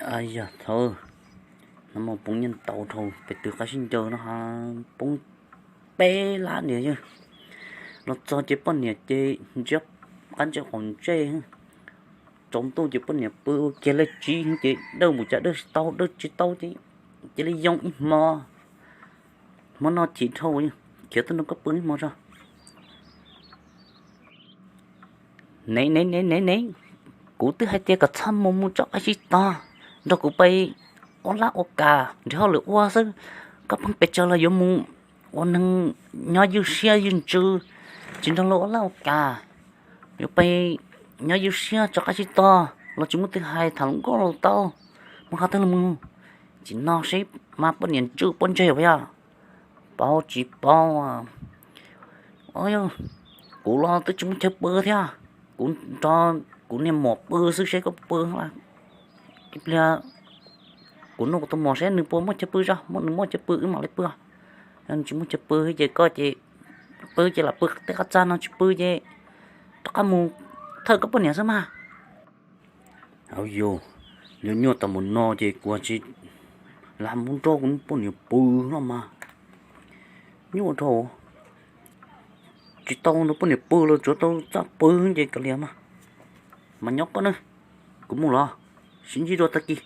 Yog thaum no mas poob nyiaj ntau dhau, pem twg qab sib ncaws no ha, poob peb lab niam yog. Los txog ces poj niam ces ntsiab qab ntsej qaum ntsej. Tsaus ntuj ces poj niam pw ua kiag lej tsib ces dawj mus cas dawj tsis tau, dawj tsis tau ces cia li yoo ib hmo. Hmo no chim dhau, khiav tuaj nrog koj pw ib hmo tso. Ne ne ne ne ne, kuv twb hais tias kom txhob mus mus tso qab sib tog, nrog kuv pais ua laj ua kam nrhiav hauj lwm ua xwb. Koj pheej pes tsawg los yuav mus ua neeg nyob ywj siab ywj ntsws, tsis nrog luag ua laj ua kam. Yuav pais nyob ywj siab tso qab sib tog los tsis muaj twg hais, tham hluas nkauj los tau, mus qhov twg los mus. Tsis no seb mas poj niam ntswj poj ntseg puas yog? Paub tsis paub. Kuv los twb tsis muaj chaw pw thiab, kuv nrog kuv niag muam pw xwb seb koj pw. Ib pliag kuv nug kuv tus muam seb nws puas muaj chaw pw tso, muaj nws muaj chaw pw wb mam li pw. Yog nws tsis muaj chaw pw ces koj ces pw ces lam pw tej qab txaj no, tsis pw ces rov qab mus thawj koj poj niam xwb mas. Au yog, nyuaj nyuaj tas mus no ces kuv tsis lam mus nrog kuv poj niam pw no mas. Nyuaj dhau, tsis tau nrog poj niam pw los tsuav tau txaj pw ces kav liam mas. Mas nyob koj na, kuv mus los, sib ntsib dua tag kis.